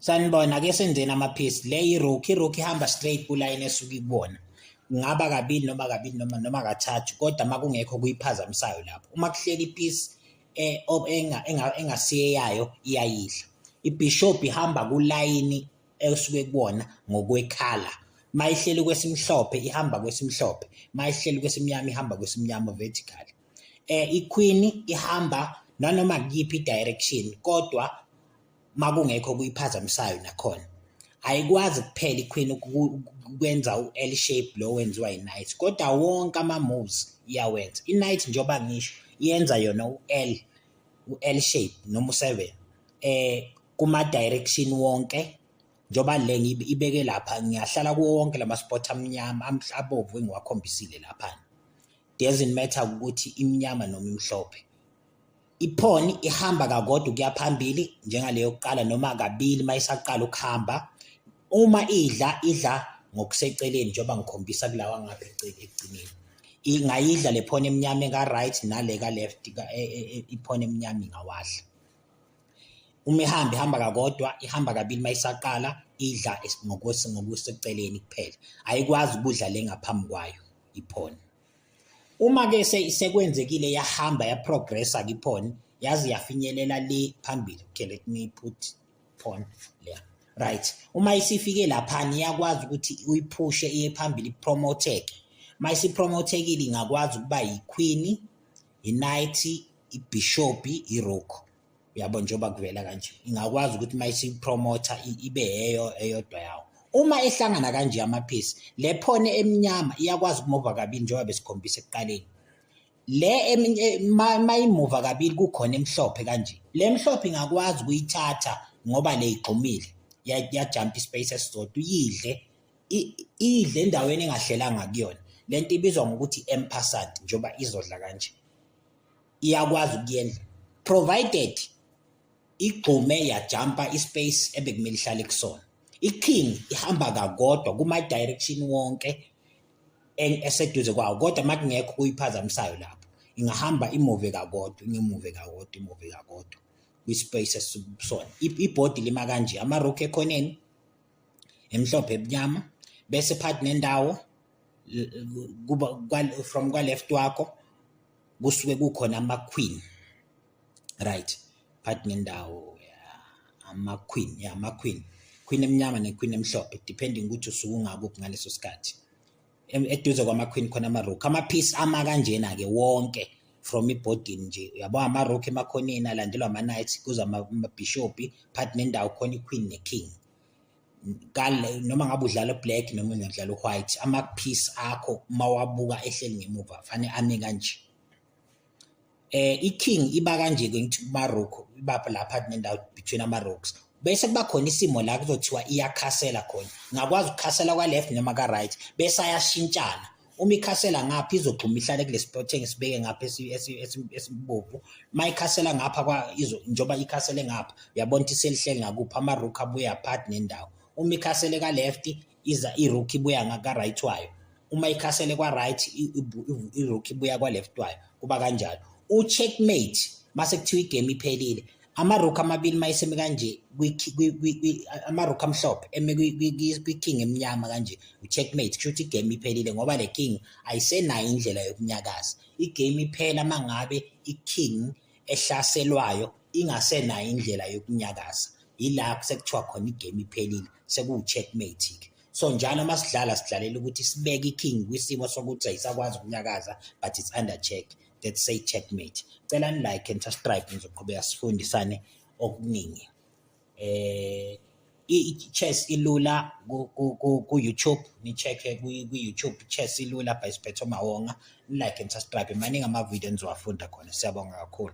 Sanibona, ake senzeni amaphisi. Le i-rook, i-rook ihamba straight kulayini esuke ikubona. Kungaba kabili noma kabili noma kathathu, kodwa uma kungekho okuyiphazamisayo lapho. Uma kuhleli iphisi engasiye yayo iyayidla. Ibhishobhi ihamba kulayini esuke kubona ngokwekhala. Uma ihleli kwesimhlophe ihamba kwesimhlophe, uma ihleli kwesimnyama ihamba kwesimnyama vertically. I-queen ihamba nanoma kuyiphi i-direction, kodwa makungekho okuyiphazamisayo nakhona. Ayikwazi kuphela i-queen ukwenza u-L shape lo wenziwa i-knight, kodwa wonke ama-moves iyawenza. I-knight, njengoba ngisho, yenza yona u-L, u-L shape noma u-7 kuma-direction wonke. Njengoba le ibeke lapha, ngiyahlala kuwo wonke lama spot amnyama abovu engiwakhombisile laphana. Doesn't matter ukuthi imnyama noma imhlophe. I-pawn ihamba kakodwa ukuya phambili njengale yokuqala, noma kabili uma isaqala ukuhamba. Uma idla, idla ngokuseceleni, njengoba ngikhombisa kulawa ngapha ekugcineni. Ingayidla le pawn emnyama eka-right nale ka-left, i-pawn emnyama ingawadla. Uma ihamba, ihamba kakodwa, ihamba kabili uma isaqala, idla ngokuseceleni kuphela. Ayikwazi ukudla le ngaphambi kwayo i-pawn. Uma-ke sekwenzekile yahamba ya-progressa-ke i-pawn, yaze yafinyelela le phambili. Okay, let me put pawn le. Right. Uma isifike laphana, iyakwazi ukuthi uyiphushe iye phambili, i-promote-ke. Uma isi-promote-kile, ingakwazi ukuba i-queen, i-knight, i-bishop, i-rook. Uyabo, njengoba kuvela kanje, ingakwazi ukuthi uma isi-promota ibe eyodwa yawo. Uma ehlangana kanje amaphisi, le pawn emnyama iyakwazi ukumuva kabili, njengoba besikhombisa ekuqaleni. Le mayimuva kabili kukhona emhlophe kanje. Le mhlophe ingakwazi ukuyithatha ngoba le igxumile yajump i-space esisodwa, uyidle, idle endaweni engahlelanga kuyona. Lento ibizwa ngokuthi en passant. Njengoba izodla kanje, iyakwazi ukuyendla provided igxume yajumpa i-space ebekumele ihlale kusona. I-king ihamba kakodwa kuma-direction wonke eseduze kwawo, kodwa uma kungekho okuyiphazamisayo lapho, ingahamba imuve kakodwa, imuve kakodwa, imuve kakodwa kwi-space esikusona. Ibhodi lima kanje: ama-rook ekhoneni, emhlophe, emnyama, bese phakathi nendawo kuba from kwa-left wakho kusuke kukhona ama-queen, right? Phakathi nendawo ama-queen, ya, ama-queen, queen emnyama ne-queen emhlophe, depending ukuthi usuke ungakuphi ngaleso sikhathi. Eduze kwama-queen khona ama-rook. Ama-piece ama kanjena-ke wonke from ibhodini nje, uyabo, ama-rook emakhoneni alandelwa ama-knights, kuze amabhishobhi, phakathi nendawo khona i-queen ne-king. Noma ngabe udlala u-black noma udlala u-white, ama-piece akho uma wabuka ehleli ngemuva fanele ame kanje. I-king iba kanje-ke, ngithi kuma-rook iba lapha nendawo between ama-rooks, bese kuba khona isimo la kuzothiwa iyakhasela khona. Ingakwazi ukukhasela kwa-left noma ka-right, bese ayashintshana. Uma ikhasela ngapha, izogxuma ihlale kule spot engisibeke ngapha esibovu. Uma ikhasela ngapha, njengoba ikhasele ngapha, uyabona ukuthi selihleli ngakuphi, ama-rook abuya phakathi nendawo. Uma ikhasele ka-left, iza i-rook ibuya ngaka-right wayo. Uma ikhasele kwa-right, i-rook ibuya kwa-left wayo, kuba kanjalo. U-checkmate, mase kuthiwa i-game iphelile, ama-rook amabili mayesemi kanje, ama-rook amhlophe eme kwi-king emnyama kanje, u-checkmate. Kusho ukuthi i-game iphelile ngoba le king ayisenayo indlela yokunyakaza. I-game iphela mangabe i-king ehlaselwayo ingasenayo indlela yokunyakaza. Yila sekuthiwa khona i-game iphelile, sekuwu-checkmate-ke. So njalo uma sidlala, sidlalela ukuthi sibeke i-king kwisimo sokuthi ayisakwazi ukunyakaza, but it's under check. Let's say checkmate. Cela ni-like and subscribe, ngizoqhubeka sifundisane okuningi. I-chess ilula ku-YouTube, ni-check-e ku-YouTube, Chess Ilula by Siphetho Mawonga. Ni-like and subscribe, maningi ama-video enizowafunda khona. Siyabonga kakhulu.